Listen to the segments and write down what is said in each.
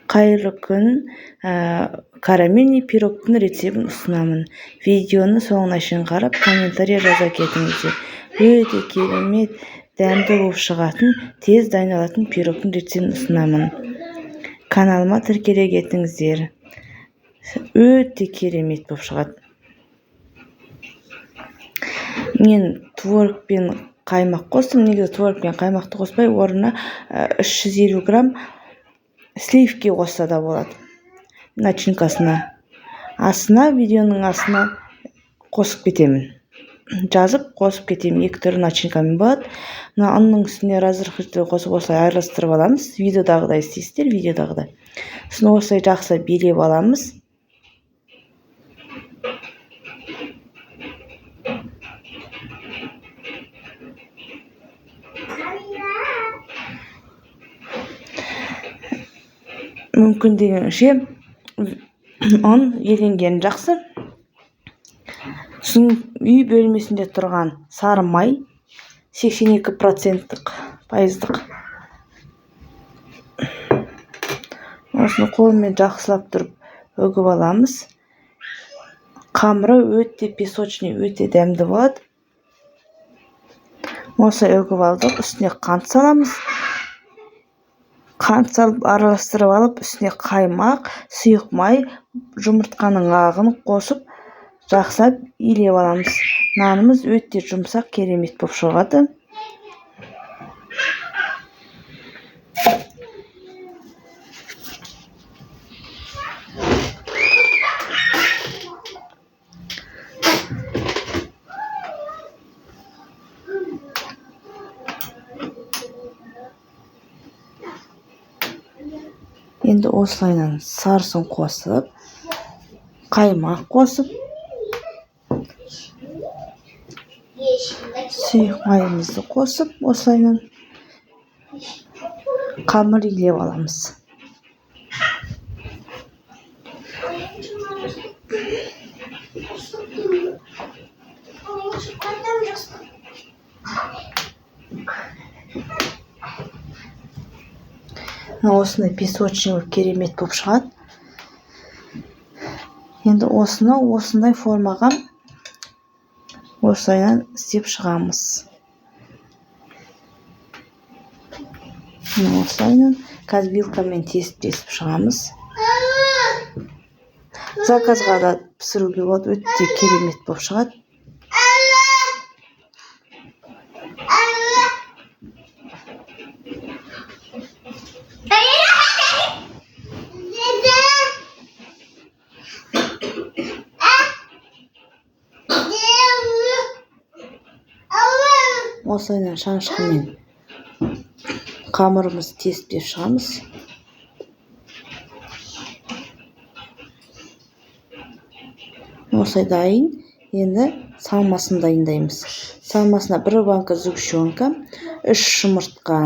Қайырлы күн. Карамельный пирогтың рецептін ұсынамын. Видеоны соңына шейін қарап, комментарий жаза кетіңіздер. Өте керемет, дәмді болып шығатын, тез дайындалатын пирогтың рецептін ұсынамын. Каналыма тіркеле кетіңіздер. Өте керемет болып шығады. Мен творог пен қаймақ қостым. Негізі творог пен қаймақты қоспай, орнына 350 грамм сливки қосса да болады. Начинкасына. Астына, видеоның астына қосып кетемін. Жазып қосып кетемін. Екі түрлі начинкамен болады. Мына ұнның үстіне разрыхлитель қосып, осылай араластырып аламыз. Видеодағыдай істейсіздер, видеодағыдай. Сосын осылай жақсы билеп аламыз. Мүмкіндігінше ұн еленген жақсы. Сосын үй бөлмесінде тұрған сары май 82 проценттік пайыздық. Осыны қолмен жақсылап тұрып үгіп аламыз. Қамыры өте песочный, өте дәмді болады. Осылай үгіп алдық, үстіне қант саламыз. Қант салып, араластырып алып, үстіне қаймақ, сұйық май, жұмыртқаның ағын қосып, жақсылап илеп аламыз. Нанымыз өте жұмсақ, керемет болып шығады. Енді осылайынан сарысын қосып, қаймақ қосып, сұйық майымызды қосып, осылайынан қамыр илеп аламыз. Осындай песочный болып, керемет болып шығады. Енді осыны осындай формаға осылайынан істеп шығамыз. Міне, осылайынан қазір вилкамен тесіп-тесіп шығамыз. Заказға да пісіруге болады, өте керемет болып шығады. Осылайынан шанышқымен қамырымызды тесіп шығамыз. Осылай дайын. Енді салмасын дайындаймыз. Салмасына бір банка сгущенка, 3 жұмыртқа,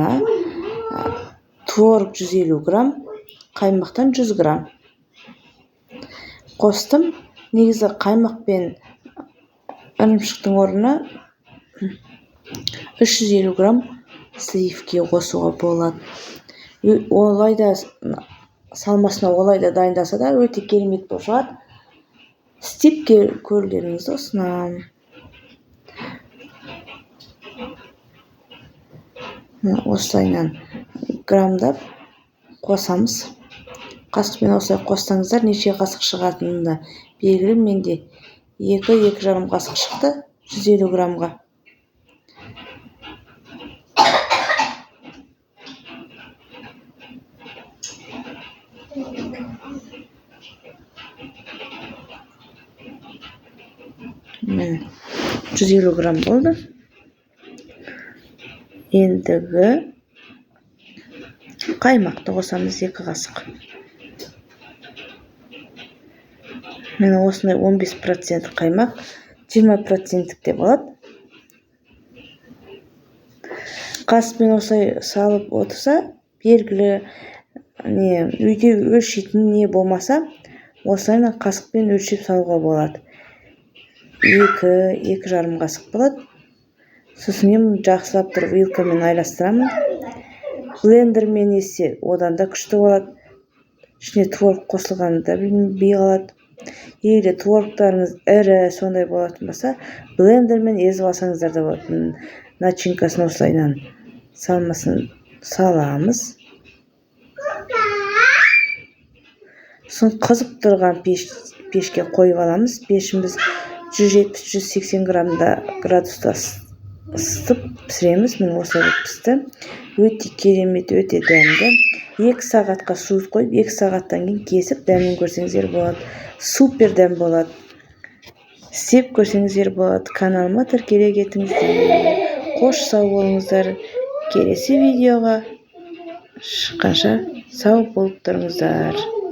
творог 150 грамм, қаймақтан 100 грамм қостым. Негізі қаймақ пен ірімшіктің орнына 350 грамм сливки қосуға болады. Олай да, салмасына олай да дайындаса да, өте керемет болып шығады. Істеп көрулеріңізді ұсынамын. Осылайынан граммдап қосамыз. Қасықпен осылай қоссаңыздар, неше қасық шығатыны да белгілі. Менде 2, 2,5 қасық шықты 150 граммға. Міне, 150 грамм болды. Ендігі қаймақты қосамыз, 2 қасық. Міне, осындай 15% қаймақ, 20 проценттік те болады. Қасықпен осылай салып отырса, белгілі не үйде өлшейтін не болмаса, осылайынан қасықпен өлшеп салуға болады. 2, 2,5 қасық болады. Сосын мен жақсылап тұрып вилкамен араластырамын. Блендермен есе, одан да күшті болады. Ішіне творог қосылғаны да білінбей қалады. Егер де творогтарыңыз ірі сондай болатын болса, блендермен езіп алсаңыздар да болады. Начинкасын осылайынан салмасын саламыз. Сосын қызып тұрған пешке қойып аламыз. Пешіміз 170-180 градуста ысытып пісіреміз. Міне, осылай болып пісті. Өте керемет, өте дәмді. 2 сағатқа суытып қойып, 2 сағаттан кейін кесіп, дәмін көрсеңіздер болады. Супер дәм болады. Істеп көрсеңіздер болады. Каналыма тіркеле кетіңіздер. Қош, сау болыңыздар. Келесі видеоға шыққанша сау болып тұрыңыздар.